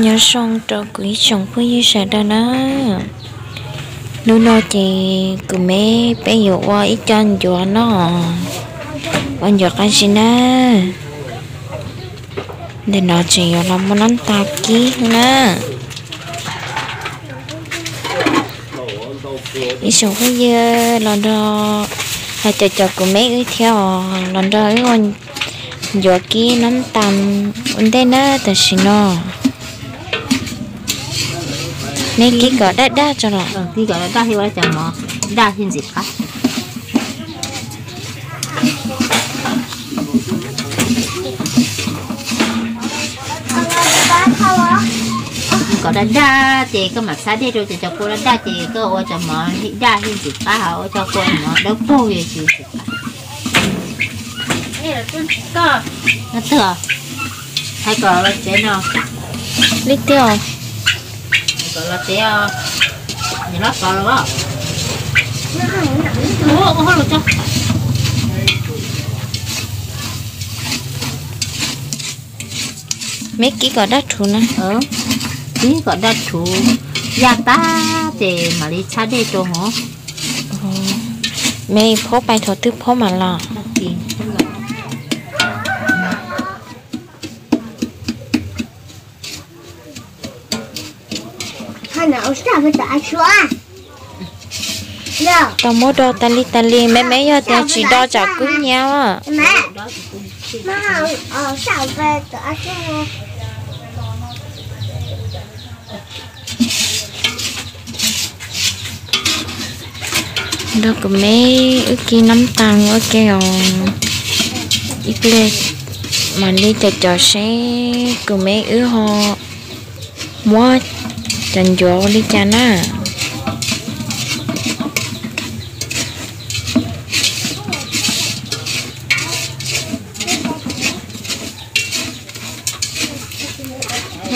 Nyob zoo rau kuv ib tsoom phooj ywg sawv daws na. Hnub no ces kuv me peb yuav ua ib co ncuav no, ua ncuav qab zib na. Ntawm no tseem yuav los muab nab tas kib na. Ib tsoom phooj ywg los nrog, los cov cov kuv me wb thiab os, los nrog wb ua ncuav kib nab tas ua ntej na tam sim no. Neb kib kom daj daj tso los. Kib kom daj daj thiab ua cov mov daj thiab ntxim qab. Kom daj daj ces koj mam xab dej rau ces cov kua daj daj ces koj ua cov mov daj thiab ntxim qab, ho ua cov kua mov dawb paug ces tsis ntxim qab. Twg hais kom los tsev no li tiag. Kom los tsev, nws los tod los. Me kib kom daj rhuv na. Kib kom daj rhuv, yaj tag ces mam li tshab dej rau hov. Me phob pais thaum twg phob mam los. Tau muab do tas li tas li, me me yog tias tsis do tsam kub hnyiab. Nrog kuv me wb kib nab tas ua ke os. Ib pliag mam li cov cov seb kuv me wb ho muab cov ncuav ua li cas na.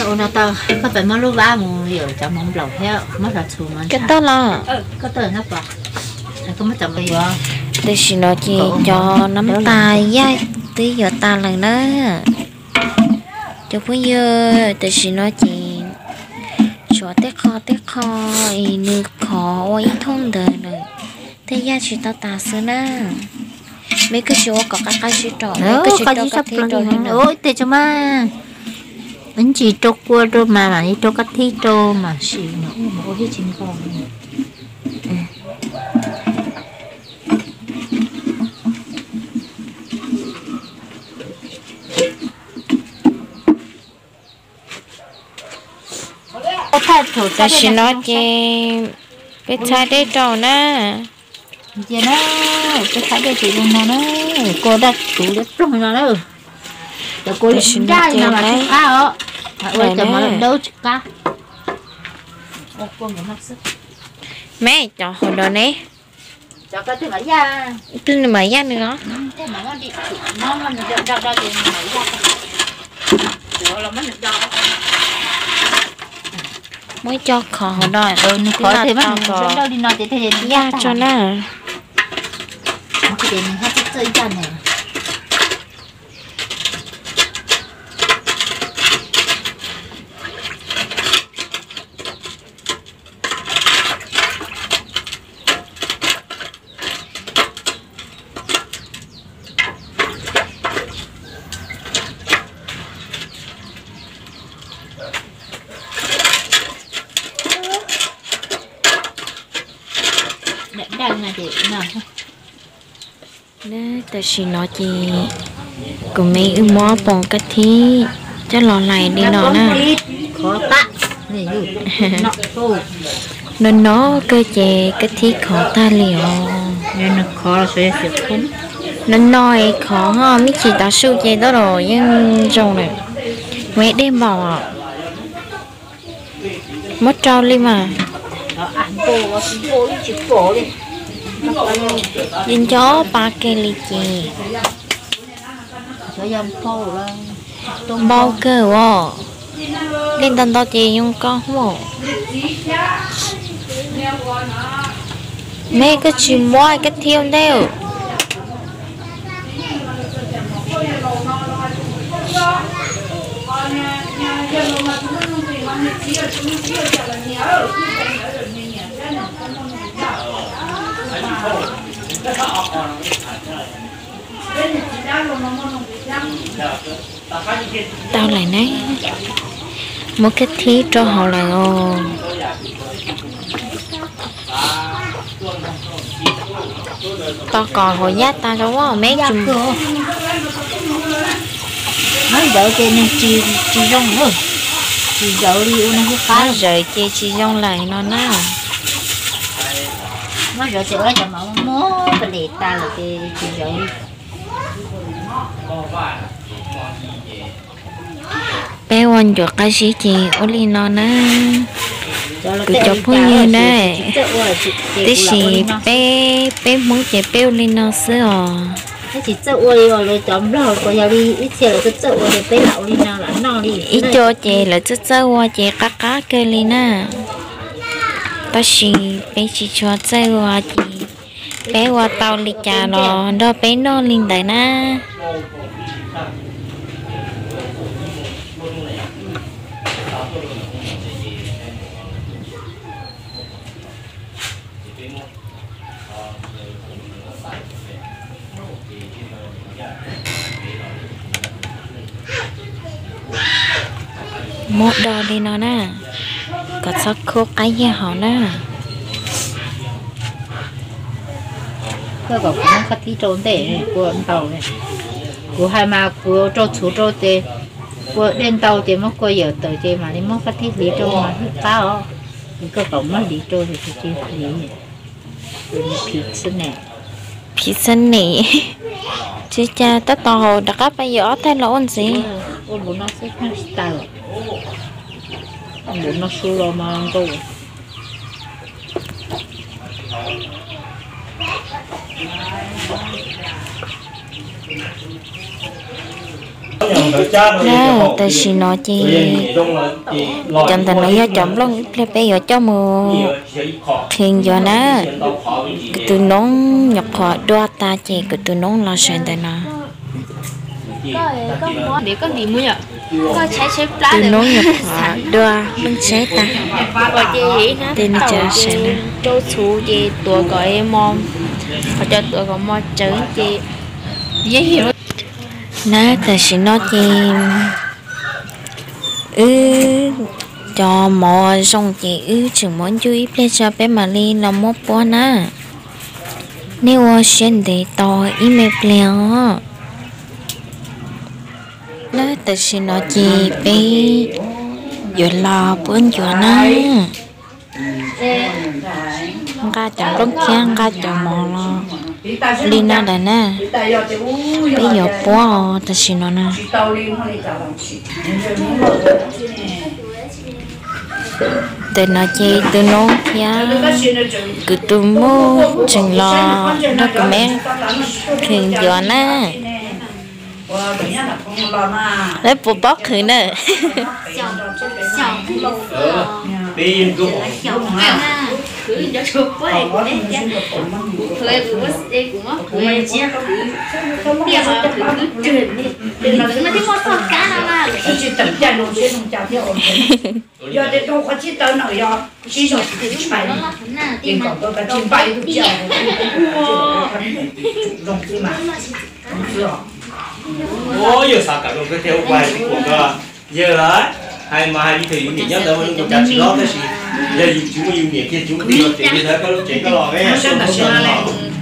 Ua no tau, koj pais muab lub vab mus yuav cov hmoov nplaum thiab muab xav txhuv no. Koj tau los? Tam sim no ces cov nab tas yaj twb yuav tas lawm na. Cov phooj ywg, tam sim no ces tshuav tej qho tej qho es nws khov ua ib thooj ntawd lawm, tej yaj tsis tau tas xwb na. Me koj tsis ua kom qab qab zib rau, me koj tsis rau kab thib rau li no. Tej tso mas, ntsis rau kua rau mas mam li rau kab thib rau mas sim no ua thiab tsis nqos. Tam sim no ces peb txhab dej rau na. Cia na, peb txhab dej ces zoo no na, kua daj rhuv liab ploog no na. Cov kua liam daj no mas tsis qab os, ua cov mov dawb tsis qab. Me cov hauv no ne. Twb nws mam yaj nws os. Muab ib co khov hauv no, nws khov kom yaj tso na. Tam sim no ces kuv me wb muab poom kab thib coj los hlais li no na. No no kawg ces kab thib khov tag li os. No no es khov ho me chim tav su ces tau los yeej zoo lawm. Muaj dej npaum os. Muab rau li mas. Yeej nco pa kiag li ces. Npau kawg os. Dej ntau ntau ces yoo koj hmo. Me koj tsis muab kab thib ua ntej. Tau lawm ne, muab kab thib rau hauv lawm os. Tos kom hauv yaj tas rau me tsis. Muab zawv ces nws tsis zoo, tsis zawv li ua nws hu qab. Muab zawv ces tsis zoo lawm no na. Muab zawv ces ua cov mov muab pes tas lawm ces tsis zawv li. Peb ua ncuav qab zib ces ua li no na. Kuv cov phooj ywg na, tab sis peb, peb Hmoob ces peb ua li no xwb os. Tsis txawj ua li lawv cov Nplog, yog li ib txhia lawv txawj ua ces peb lam ua li no lam noj li. Ib co ces lawv txawj txawj ua ces qab qab kawg li na. Tab sis peb tsis tshua txawj ua ces peb ua tau li cas los nrog peb noj li ntawd na. Muab do li no na, kom txhob khub qab yag hauv na. Koj kom kuv muab qab thib rau ntej, kua ntau. Kuv hais mas kuv rau txhuv rau ces kua dej ntau ces muab kua yawm tawm ces mam li muab qab thib hliv rau mas thiaj qab os. Koj kom muab hliv rau ces kuv cia hliv. Phiv xab nem, tsis cas tab tom haus rov qab pab yuav ob tag los ua ntxiv. Ua npaum no xwb, npaum no su los mas nkauj. Na, tam sim no ces cov ntawm no yog cov nplooj ib pliag peb yuav coj mus qhwv ncuav na. Kuv tus noob nyuam qhuav dua tas ces kuv tus noob los sawv ntawm no. Tus noob nyuam qhuav dua nplooj tshaib tas, tej nws cov sawv na. Rau txhuv ces tuav kom mos, qhov cov tuav kom mos tsawv ces yeej yog. Na, tam sim no ces wb cov mov zoo ces wb tseem muab ncuj ib pliag tso peb mam li los muab puab na. Nej ua siab ntev tos ib me pliag os. Na, tam sim no ces peb yuav los puab ncuav na. Nqa cov nplooj thiab nqa cov mov los li no lawm na. Peb yuav puab os tam sim no na. Ntawm no ces tus noob thiab kuv tus muam tseem los nrog kuv me qhwv ncuav na. Lawv puas paub qhwv na? Yog tias rau qhov tsis tawv no yog sib zog tsis tshais, ces kom koj kav tsij npaj ib tug tsiaj zoo xwb mas, zoo xwb os. Yawg xav kam zoo kawg thiaj ua kuv hais tias kuam ko, yawg hais mas hais li tias yus niam nyob ntawd mas zoo kuv cas tsis lob tab sis yog yus tsis muaj yus niam kiag tsis muaj twg los tsev li ntawd koj lub tsev koj los ne.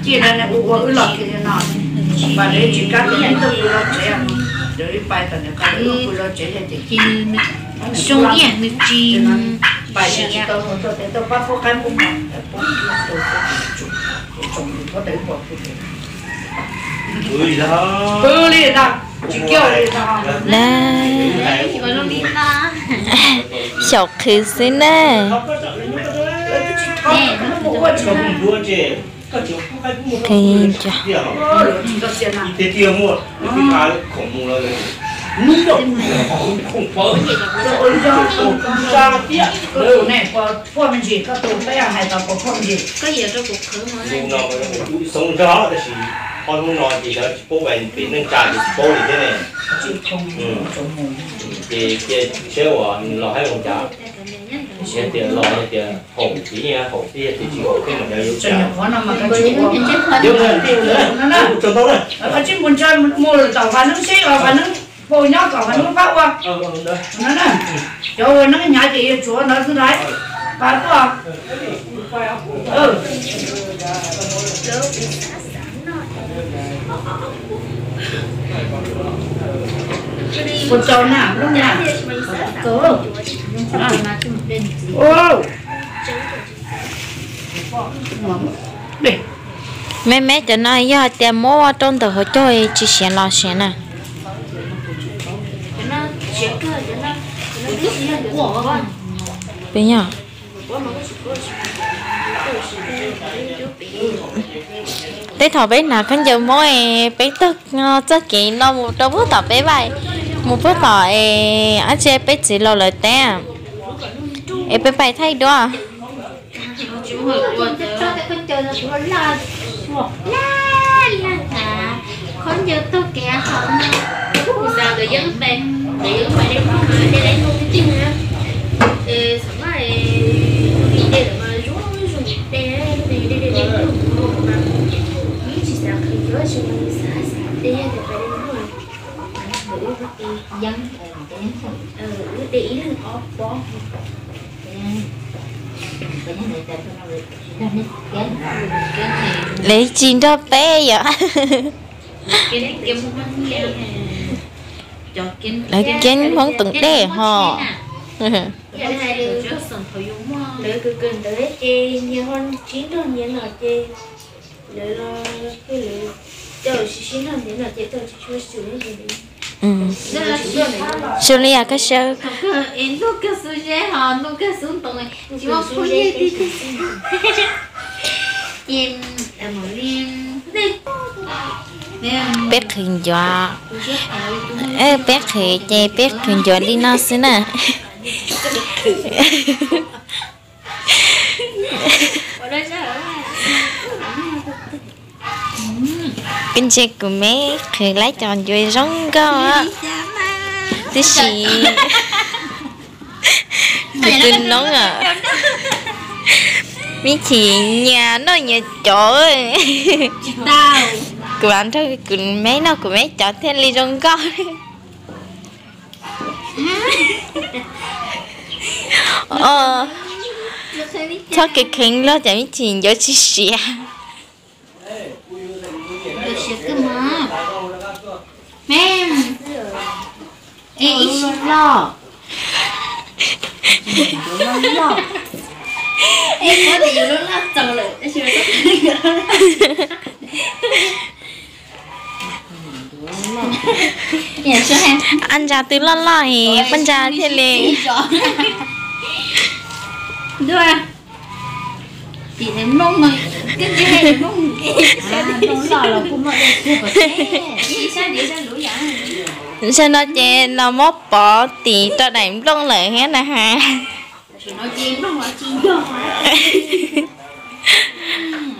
Cia ua ua wb los kiag li no, npaj li tsis kab li tuaj pw lub tsev, lawv li pais tom niam qhov lawv tuaj pw lub tsev yog tias cia zoo ib yam nws tsis pais tsis tau tuaj pab pub qaib pub mov, pub tau tsoom pub tau pom pw li ntag, tsis kiag li ntag. Xyaum qhwv xwb na. Xoo zog tab sis ob hnub no ces lawv tsis paub pem neej tsa ces tsis paub li thiab ne. Ces cia saib uas los haib mus cas, yog tias los tias haum txiv yeej haum tib yog tias tsis haum thiab mas yog yuav cas. Yog tij mus tso ntau na, tsis mus tso mus tom Vaj Neeb seb Vaj Neeb npau nyob kom Vaj Neeb pab ua. Cov ua neeb hnyav ces yuav tshuav ntawd xwb ntag. Pab tuaj. Ua tau na, lub na. Me me cov no yog hais tias muab ua rau ntawm hauv caug tsis siav los siav na? Peb yog, tej thaum peb hnav khaub ncaws Hmoob es peb taug txoj kev no mus rau puag tom peb vaj, mus puag tom es ab tsi peb txiv laus lawv teb, es peb pais thaij duab. Laj laj hnav khaub ncaws taug kev hauv no. Kuv xav ntawd yeej pais, ntawd yeej pais dej phooj ntawd dej dej phooj twg na. Xav mas li dej lawm mas zoo zoo dej, dej dej dej phooj mas yeej tsis xav qhwv yuav tsis mas xav xav dej yog tias pais dej phooj. Wb de ib leeg ob pob. Lawv tsis nrog peb yom. Lawv keeb Hmoob toom dej ho. Lawv kawg kawg ntawd ces nyias ho sib nrog nyias no ces lawv los lawv coj sib sib nrog ntiav no ces tau tsis tshua xwm. Xyov li yam koj sawv. Ntuj kawg xub zeb ho ntuj kawg xub ntoo, tsis muaj phooj ywg tiag tiag. Peb qhwv ncuav, peb qhwv ces peb qhwv ncuav li no xwb na. Kuv ntsia kuv me qhwv lawv cov ncuav zoo nkauj, tab sis kuv tus noob, me chim nyias noj nyias cov. Kuv mam nrog kuv me noj kuv me cov thiaj li zoo nkauj. Txhob kev kheev loj ces me chim ncuav tsis siav. Ab ntsa twb loj loj es poj ntsa thiaj li. Ntshai no ces los muab pov tim rau daim nplooj lawm thiab na has.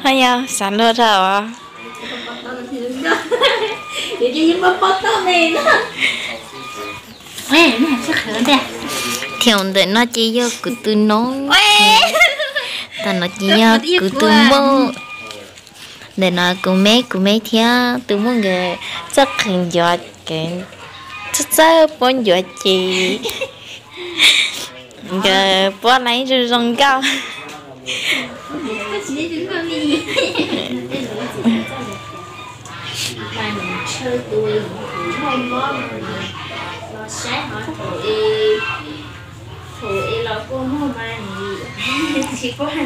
Ho yog xav luag rau. Thiab ntawm no ces yog kuv tus noob, tam no ces yog kuv tus muj. Ntawm no kuv me kuv me thiab tus muj nkawd txawj qhwv ncuav, txawj txawj puab ncuav ces nkawd puab lawv zoo zoo nkauj. Mas nws tshaw tus muaj mob no, los saib hov thaum es, thaum es los kua muag mas nws tsis pom, es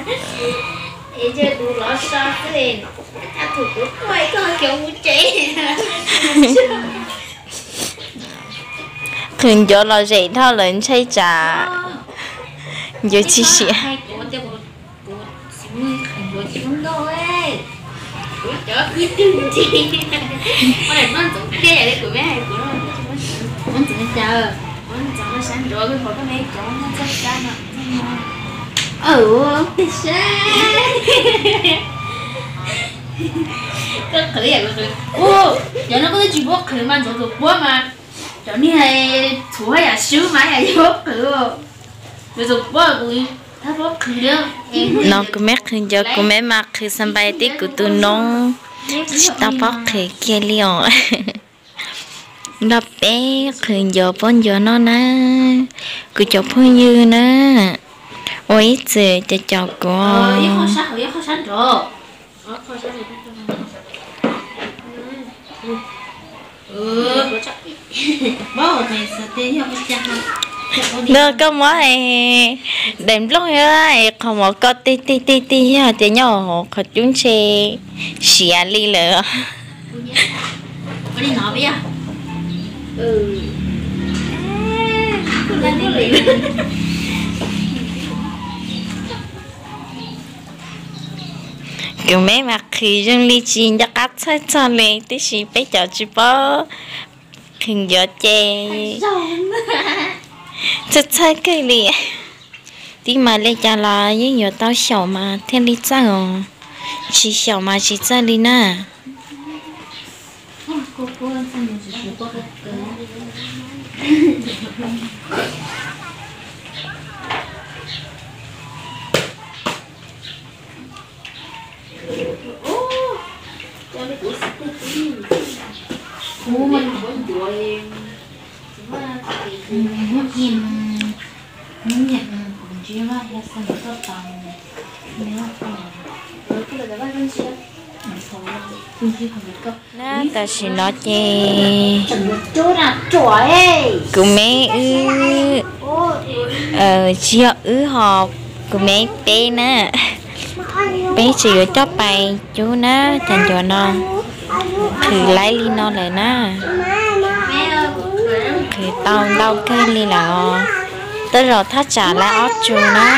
yog tus lov so xwb, thaum kuv tuaj koj cov mus tsev. Qhwv ncuav los zem dhau lawm ntshai tsam ncuav tsis siav. Koj qhwv, cov no koj twb tsis pub qhwv mas ntxov tus puab mas. Cov niag txhuv haj yam swb mas yam yuav qhwv, yuav tsum pab kuv, thab pab qhwv. No kuv me qhwv ncuav, kuv me mas qhwv xa npais tib kuv tus noob, tsis tau pab qhwv kiag li os. Nrog peb qhwv ncuav pab ncuav noj na, kuv cov phooj ywg na, ua ib txwm caum caum kuv. Nws koj muab daim nplooj qhov mov koj tig tig tig tig yog tias nyob hauv qhov cub ntshe siav li lawm. Kuv me mas qhwv zoo li tsis nco qab txhawj txog li, tiam sis peb cov tsis paub qhwv ncuav ces txhawj txhawj kawg li. Tib mas li cas los yeej yuav tau xyaum mas thiaj li txawj os, tsis xyaum mas tsis txawj li na. Na tam sim no ces kuv me wb, tsis yog wb ho, kuv me peb na, peb tseem yuav coj pais cub na. Cov ncuav no qhwv laib li no lawm na, qhwv tau ntau kawg li lawm os. Tej zaum thaj tsam lawm ob tsu na,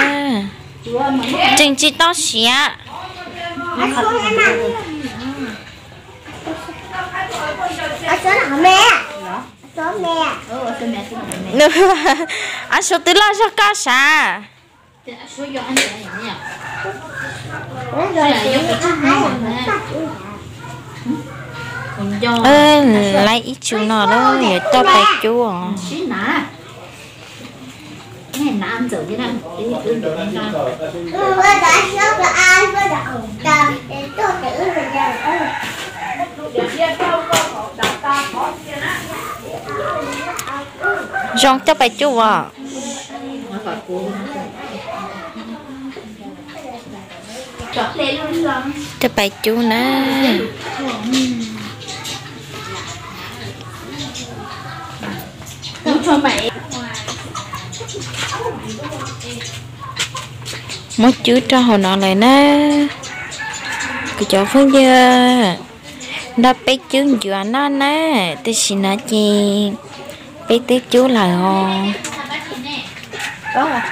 tseem tsis tau siav. Ab, suav twb loj zog koj sav. Laib ib tsu no lawm yuav coj pais cub os. Zoo coj pais cub os. Coj pais cub na. Muab cub rau hauv no lawm na. Kuv cov phooj ywg, nrog peb cub ncuav noj na, tam sim no ces peb twb cub lawm os.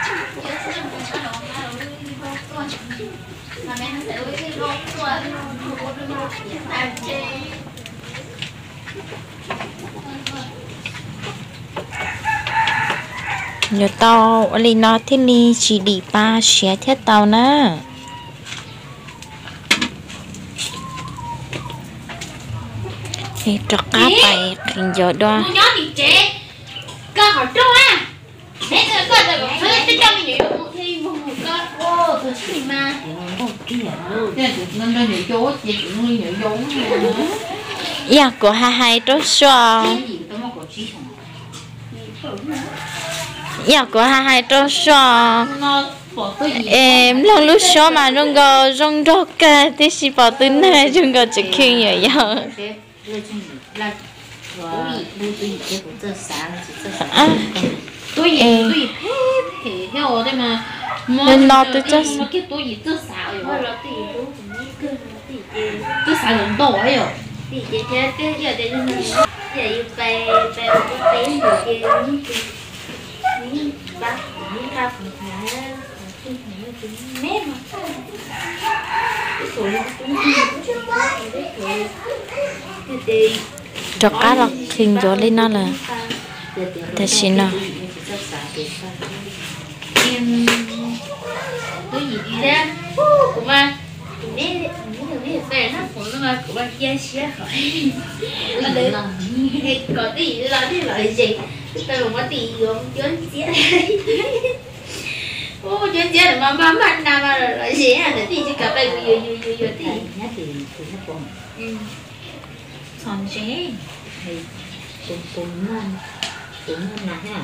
Yuav tau ua li no thiaj li tsis dim pa siav thiab tau na. Rov qab pais qhwv ncuav dua. Ib yam kuv hais hais rau suav, ib yam kuv hais hais rau suav, es mloog lub suab mas zoo nkaus zoo nraug kawg, tiam sis pom tus neeg zoo nkaus tseem khwv nyuam yaus. Li no twb txawj xav. Rov qab los qhwv ncuav li no lawm. Tam sim no Peb noj khoom no mas kuv ua cia siab hov, kom twj ywm los nej los ze, tau los muab twj ywm yuav cuab ntxiab. Ub, cuab ntxiab mas maj maj na mas los ze, ntawm twj ywm tsis kam pais kuv yuav yuav yuav yuav twj ywm. Txhom ntse, tus, tus maj, tus maj nas na.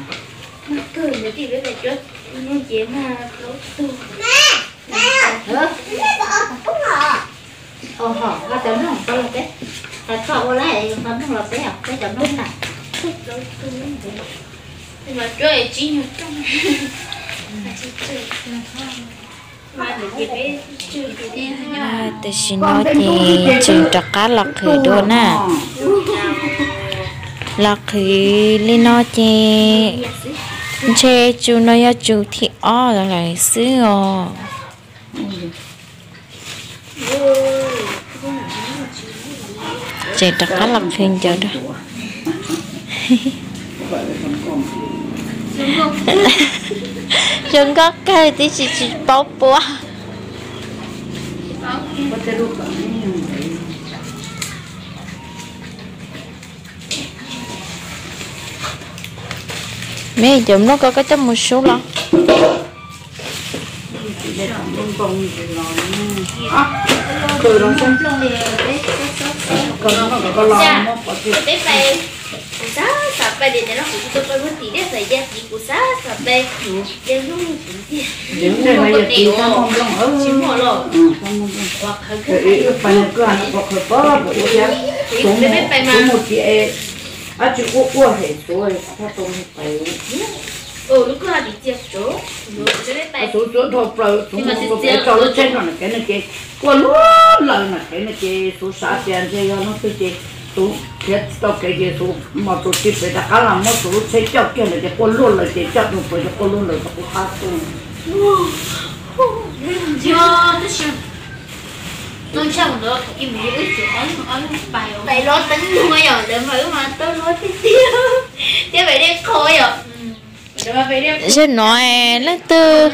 Maj kawg ntawd twj ywm peb pais cuab ntxiab mas plaub tug. Ua cov nplooj tau los peb, txhob ua lawm, cov nplooj los peb, peb cov nplooj na. Plaub tug, mas cuab tsib nyuag rooj. Tam sim no ces tseem rov qab los qhwv dua na. Los qhwv li no ces ntshe tsu no yog tsu thib ob lawm xwb os. Tseem rov qab los qhwv ncawv dua. Zoo nkauj kawg tib si tsis paub puab. Me cov nplooj ko koj coj mus sub los? Kuv xav xav pais tias no kuv tsis tau pais muab tim dej xav ya tim kuv xav xav pais mus tiag. Tsis muaj los. Pais no koj pom qhwv pab pom ua thiab. Kuv mus tim ab tsi quaj quaj hem xuv tau pais. Xuv xuav dhau plaws, xuv mus tau pem tso lub tsheb no na kev no ces quaj luaj lawm na kev no ces xuv xav tias ntshe yog leej twg ces xuv khiav tsis tau kev ces xuv mos txus tib pem rov qab los muab xuv lub tsheb coj kiag ntawd ces quaj luaj lawm ces coj dhau plaws ces quaj luaj lawm rau kuv qab tuaj. Pais los teeb nyuag yom, ntawd mas wb mas tau luaj tiag tiag, thiab pais dej qhov yom. Zaum no leej twg,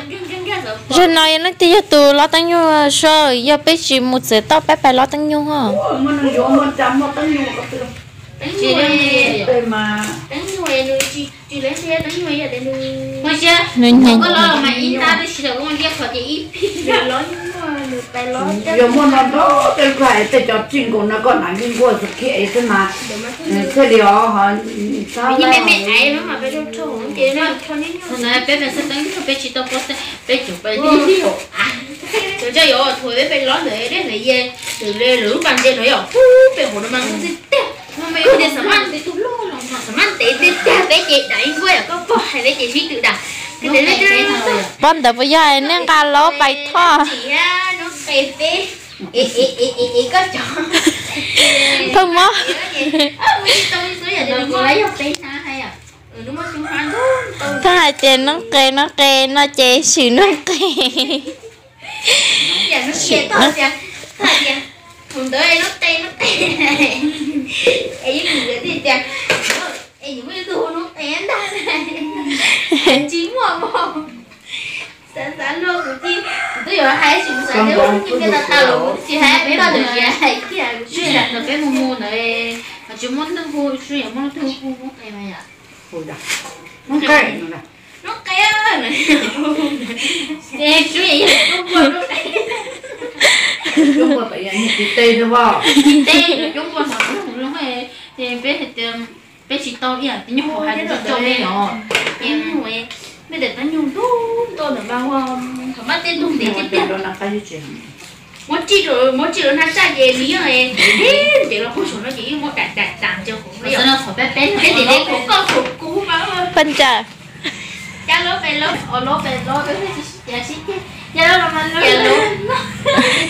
zaum no yog leej twg yog tus lob teeb nyuag so, yog peb tsis mus txawv toj peb pais lob teeb nyuag. Nws nyob, yog muaj no nrog tej nkaus tej cov txij nkaus no koj hnav nkuaj nkuaj xwb khiav xwb mas thiaj li os ho. Peb tsis tau peb, peb tsuas peb yuav thuav peb peb lob ntawd dej ntawd ye, lawv lub pas ntses no yom, peb hauv no mas nkuaj txij tiag, no mas yog tias xam maj ntev txij tiag peb ces dam ib nkuaj yom, koj pom hais peb ces sib tw dam. Pob ntawd puas yog nej nqa los pais thoj? Pheej muab, txhob hais tias noob qes noob qes no ces swm noob qes. Xav xav luag kuv thiaj, kuv twb yuav hais tsis xav, kuv tsis hais, kuv tsis hais kiag, kuv tsis hais. Peb mus mus ntawd tsis muaj leej twg hu, tsuas yog muaj leej twg hu noob qes mas yom. Noob qes, noob qes, tsuas yog noob qes, tsis tes, tsis tes, coob npaum no, peb hais tias peb tsis tau ib yam teeb nyuag hauv hais tias tau li os. Ces nej tes teeb nyuag ntau ntau ntawm mas ua thaum maj tej ntug ntev tiag tiag. Muab tsij rau, muab tsij rau nag tsaj ces nws yeej ntev los puag saum no ces yeej muab dam dam dam ntsia hauv no yom. Peb tias de khaum koj khaum kuv mas. Pab ntsa. Cab lub pes lub, o lub pes lub, peb thiaj tsis sib cav sib ceg. Cab lub los mas lub, cab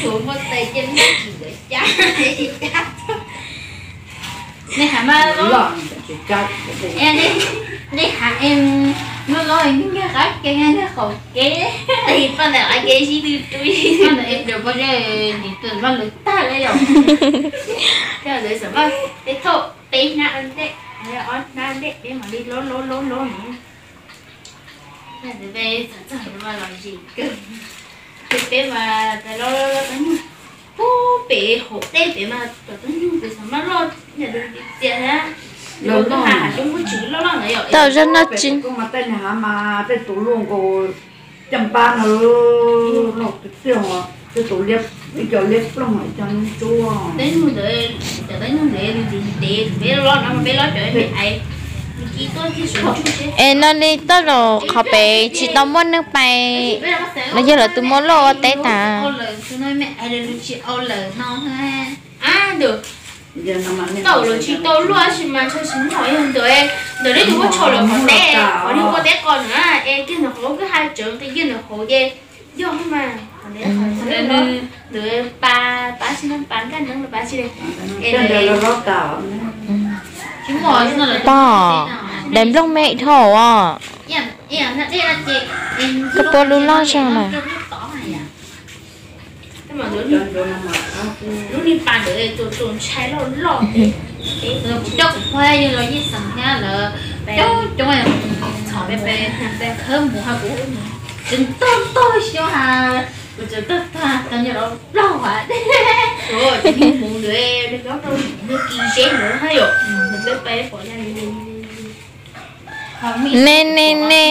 lub, muab tes cia neb tsis ntawd cab, cab. Nej hais mas, nej hais, lub lub nkag qab ke, nkag qaum kev, poj ntawd qab kev sib tw tw, poj ntawd es pos zeb nim tw poj lawv tag li yom. Peb xam maj peb thauj peb hnab ntej, ob hnab ntej peb mam li lob lob lob lob no. Peb txog txog mas los zis kawg, ces peb mas peb lob lob lob teeb nyuag, pub Pem hauv teb pem mas cov tub nyuj pem xav mas loj, txias thiab. Loj loj, loj loj ntawd yom. Tau zog no tsis, koj mas tej niag hav mas tej tus luaj nkaus caj npab no, loj tiag tiag, tej tus liab, ib co liab ploog ib co noob tsuab. Teb nyuj ntawd, cov teb nyuj ntawd ntev ntev peb loj no peb loj cov me aiv. Es no li toj zaum qhov pem tsis tau muaj neeg pais los yog lawv tus muaj loj ua teb tas. Ntawm tau lawv tsis tau luaj sis mas ntshe tsis muaj yog ntawm, ntawm nej tus ua tshau lawv qhov teb, qhov nej ua teb qos na es kiag ntawm qhov ub kwj ha tsawv nqi kiag ntawm hauv ces yog mas. Ntawm pa, pa tsis, pa nkaj neeb los pa tsis li. Pog, daim nplooj me dhau os. Koj puab lub loj zog mas. Lub niag pas ntawd txaus ntshai loj loj. Kuv coj kuv pog yawg los yeej xeem thiab lawv coob coob, txhom peb peb khawb mus ha kuv tseem tog tog xyov ha, kuv tseem tog tog tog nyob los plaub ha. Mus ntawd nyob rau nws kis zeb ntawd ha yom, nws peb peb pom ne ne ne.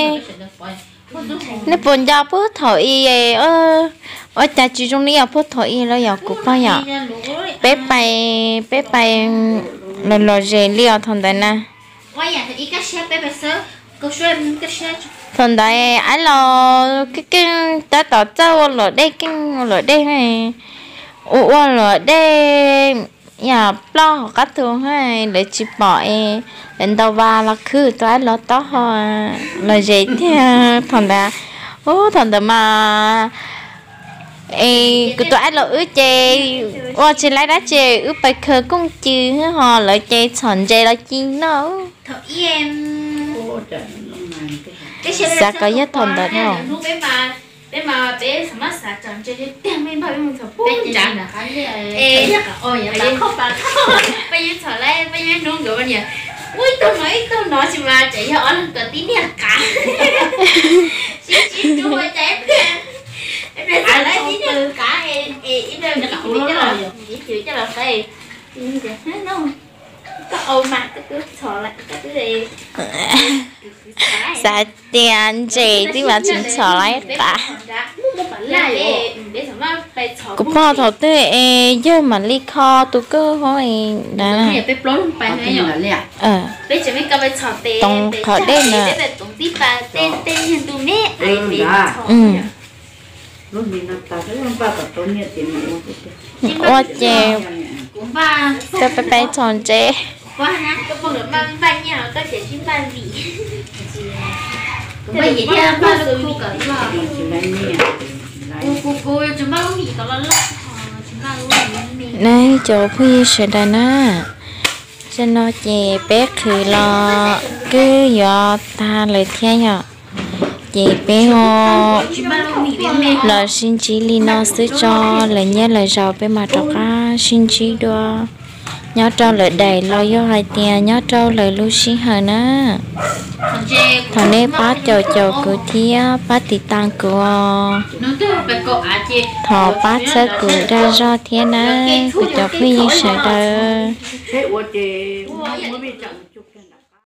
Nej puas nco puag thaum i, ua cas tsis zoo li yog puag thaum i los yog kuv pog yom? Peb pais, peb pais los los zes li os thaum ntawd na. Thaum ntawd aib los keej keej tab tom txawj ua luam dej, keej ua luam dej, ua ua luam dej yog ploj hauv qab tu, lawv tsis pom es lawv ntaus vas los khwb tus aib los taub hau los zes tiag thaum ntawd. Ub, thaum ntawd mas es kuv tus aib los wb ces ua tsis laib dab tsi, wb pais khaws kooj cw ho lawv ces txhom ntses los ci noj. Xav kom yog thaum ntawd no. Peb mas peb xav mas xav tsom ntses tiag tiag, peb mus txhom pub nrad. Peb yeej txhom lawm, peb yeej hnub nkawd niam, ub, ib tug no ib tug no tsis mas tseem yog ob leeg kom tib niag qav. Sib sib rub ua cas ib pliag, ib pliag txhom lawm tib niag qav, ib pliag coj los qe. Koj au mas koj twb txhom lawm koj twb. Xav tias ntses twb mas tsis txhom lawm qav. Kuv pog thaum twg es yawg mam li kho tus kawj hauv ntawd. Toov qhov dej na. Ua ces koj peb peb txhom ntses. Neb cov phooj ywg sawv daws na, zaum no ces peb qhwv los twb yuav tag lawm thiab yom. Ces peb ho los sib ntsib li no xwb tso, lwm hnub lwm zaus peb mam rov qab sib ntsib dua nyob rau lwm daim los yog hais tias nyob rau lwm lub sij hawm na. Thov nej pab caum caum kuv thiab pab tiv tas kuv os. Thov pab txhawb kuv dag zog thiab na, kuv cov phooj ywg sawv daws.